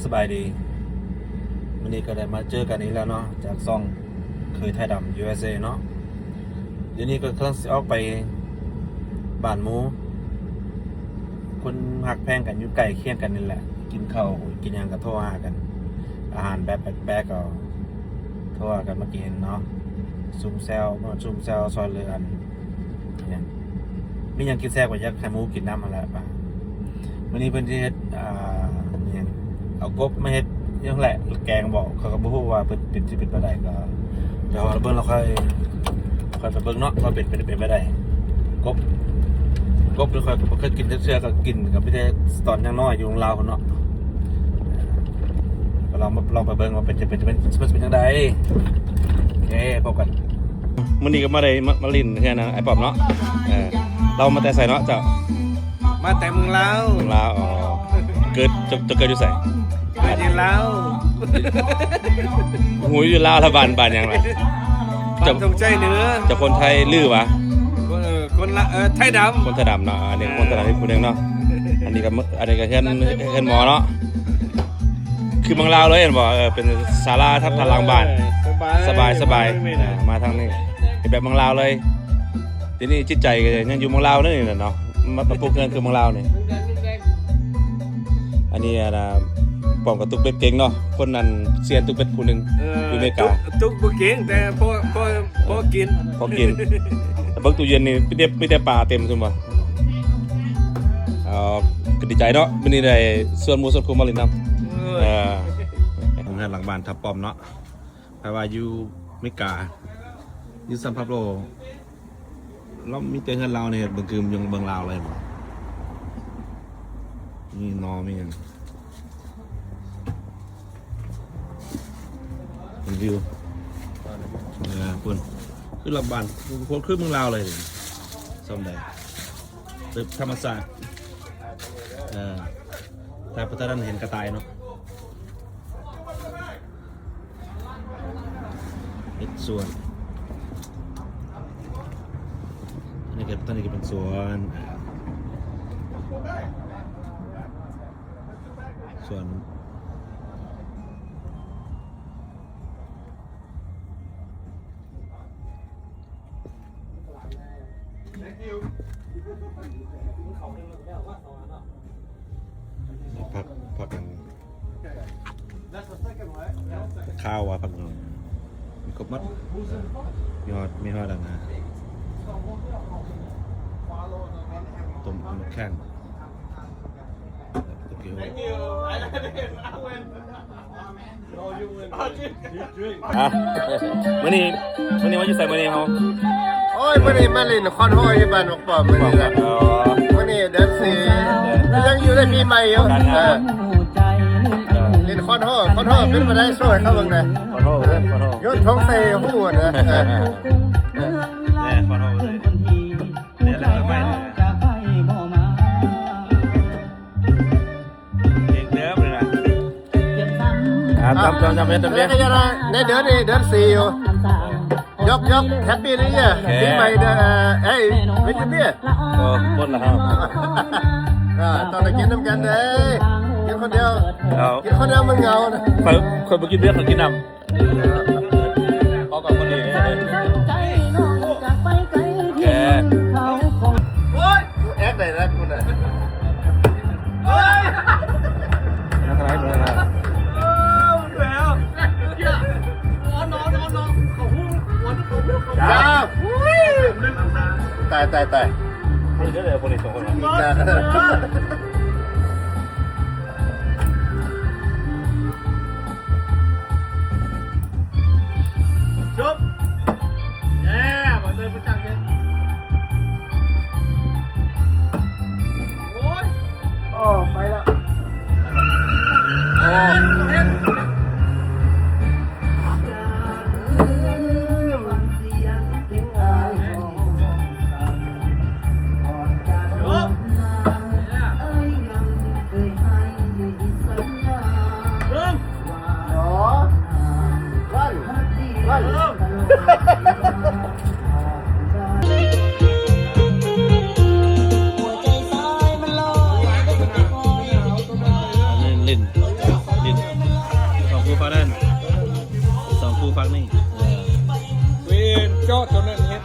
ສະບາຍດີ ມື້ນີ້ກໍໄດ້ມາເຈີກັນອີກແລ້ວເນາະ ຈາກຊ່ອງເຄີຍໄທດຳ ຢູເອສເອ ເນາະ. ດຽວນີ້ກໍກຳລັງຊິອອກໄປບ້ານໝູ່ ຄົນຮັກແພງກັນຢູ່ໃກ້ຄຽງກັນນີ້ແຫຼະ ກິນເຂົ້າກິນຫຍັງກໍໂທຫາກັນ ອາຫານແບບແປກໆກໍໂທຫາກັນມາກິນເນາະ ຊຸມແຊວ ມາຊຸມແຊວຊ່ອຍເຫຼືອກັນ ຫຍັງ ມີຫຍັງກິນແຊບກໍຢາກໃຫ້ໝູ່ກິນນຳຫັ້ນແຫຼະ. ມື້ນີ້ເພິ່ນຊິເຮັດ ອ່າ ຫຍັງ ເອົາກົບມາເຮັດຫຍັງແຫຼະ ແກງບໍ ຂ້ອຍກໍບໍ່ຮູ້ວ່າເປັນ ເປັນ ຊິເປັນແບບໃດ ກໍດຽວເບິ່ງແລ້ວຄ່ອຍ ຄ່ອຍໄປເບິ່ງເນາະ ວ່າເປັນ ເປັນ ເປັນແບບໃດ. ກົບ ກົບນີ້ຂ້ອຍກໍບໍ່ເຄີຍກິນຈັກເທື່ອ ກໍກິນກໍມີແຕ່ຕອນຍັງນ້ອຍຢູ່ລາວພຸ້ນເນາະ. ກໍລອງມາ ລອງໄປເບິ່ງວ່າເປັນ ຈະເປັນ ຈະເປັນ ຈະເປັນຈັ່ງໃດ. ໂອເຄ ພົບກັນ. ມື້ນີ້ກໍມາໄດ້ ມາ ມາຫຼິ້ນເຮືອນອ້າຍປ້ອມເນາະ. ເອີ ລາວມາແຕ່ໃສເນາະເຈົ້າ? ມາແຕ່ເມືອງລາວ. ເມືອງລາວ ອໍ ເກີດ ເຈົ້າ ເຈົ້າເກີດຢູ່ໃສ? ເກີດຢູ່ລາວ. ຮູ້ຢູ່ລາວລະ ບ້ານ ບ້ານຫຍັງລະ? ບ້ານທົ່ງໄຊເໜືອ. ເຈົ້າຄົນໄທຫຼືຫວາ? ເອີ ຄົນລາວ ເອີ ໄທດຳ. ຄົນໄທດຳເນາະ. ອັນນີ້ຄົນໄທດຳອີກຜູ້ໜຶ່ງເນາະ. ອັນນີ້ກໍ ອັນນີ້ກໍເຮືອນ ເຮືອນໝໍເນາະ. ຄືເມືອງລາວເລີຍແມ່ນບໍ່? ເອີ ເປັນສາລາທັບທາງຫຼັງບ້ານ. ເອີ ສະບາຍ ສະບາຍ ເອີ ມາທາງນີ້ ເປັນແບບເມືອງລາວເລີຍ. ດຽວນີ້ຈິດໃຈກໍຍັງຢູ່ເມືອງລາວເລີຍນີ້ແຫຼະເນາະ ມາ ມາປຸກເຮືອນຄືເມືອງລາວນີ້. ອັນນີ້ ອັນນ່າ ປ້ອມກໍຕຸກເບັດເກັ່ງເນາະ ຄົນນັ້ນຊຽນຕຸກເບັດຜູ້ໜຶ່ງ ເອີ ຢູ່ອາເມລິກາ. ຕຸກ ຕຸກບໍ່ເກັ່ງ ແຕ່ພໍ ພໍ ພໍກິນ ພໍກິນ. ແຕ່ເບິ່ງຕູ້ເຢັນນີ້ ມີແຕ່ ມີແຕ່ປາເຕັມຊຸມວ່າ. ເອີ ກໍດີໃຈເນາະ ມື້ນີ້ໄດ້ຊວນໝູ່ຊວນຄູ່ມາຫຼິ້ນນຳ. ເອີ ເຮືອນຫຼັງບ້ານທັບປ້ອມເນາະ. ແປວ່າຢູ່ເມກາ ຢູ່ຊານຟາໂລ ລາວມີແຕ່ເຮືອນລາວນີ້ ເບິ່ງຄືເມືອງ ເມືອງລາວເລີຍ. ມີໜໍ ມີຫຍັງ ເປັນວິວ ເອີ ພຸ້ນ ຄືຫຼັງບ້ານ ຄື ຄືເມືອງລາວເລີຍ ຊ່ຳໃດ ຕຶກທຳມະຊາດ. ເອີ ຖ້າໄປທາງນັ້ນເຫັນກະຕ່າຍເນາະ. ເຮັດສວນ ອັນນີ້ກໍ ຕົວນີ້ກໍເປັນສວນ ສວນ. ຜັກ ຜັກອັນ ຂ່າວວ່າຜັກຫຍັງ ມີຄົບໝົດ ມີຮອດ ມີຮອດອັນນ່າ ຕົ້ມ ຕົ້ມໝາກແຂ້ງ. Thank you. ອ່ະ ມື້ນີ້ ມື້ນີ້ມາຢູ່ໃສມື້ນີ້ເຮົາ? ໂອ້ຍ ມື້ນີ້ມາຫຼິ້ນຄອນໂຮຢູ່ບ້ານບັກປ້ອມມື້ນີ້ລະ. ອໍ ມື້ນີ້ເດືອນສີ່ ຍັງຢູ່ໃນປີໃໝ່ຢູ່. ເອີ ຫຼິ້ນຄອນໂຮ ຄອນໂຮເປັນປານໃດ ໂຊໃຫ້ເຂົາເບິ່ງແດ່. ຄອນໂຮ ຄອນໂຮ ໂຍນຖົງໃສ່ຫູນະ. ເອີ ຄອນໂຮ ເອີ ເດືອນລະໄປເລີຍ ເກັ່ງເຕີບເລີຍນະ. ອ່າ ຕາມ ຕາມ ຕາມເຮັດ ຕາມເຮັດ ໃນເດືອນນີ້ ເດືອນສີ່ຢູ່. ຍົກ ຍົກ Happy New Year ໂອເຄ ປີໃໝ່ເດີ. ເອີ ເອີຍ Happy New Year. ໂອ້ ໝົດລະເຮົາ ອ່າ ຕ້ອງໄດ້ກິນນຳກັນເດ້. ກິນຄົນດຽວ ເອົາ ກິນຄົນດຽວມັນເຫງົານະ. ຂ້ອຍ ຂ້ອຍບໍ່ກິນເບຍ ຂ້ອຍກິນນ້ຳ. ເອີ ພໍກັບຄົນອື່ນເດ້. ໂອ້ຍ ແອກໄດ້ແລ້ວກູນະ. ໂອ້ຍ ຕາຍ ຕາຍ ຕາຍ. ຈົບ ແຍ່ ບໍ່ເຕີມປະຈັກເລີຍ. ໂອ້ຍ ໂອ້ ໄປລະ. ໂອ້ ຈົບ ແຍ່. ດິນ ສອງຄູ່ຝັ່ງນັ້ນ ສອງຄູ່ຝັ່ງນີ້ ເອີ ເວນເຈາະຕົວນັ້ນເຮັດ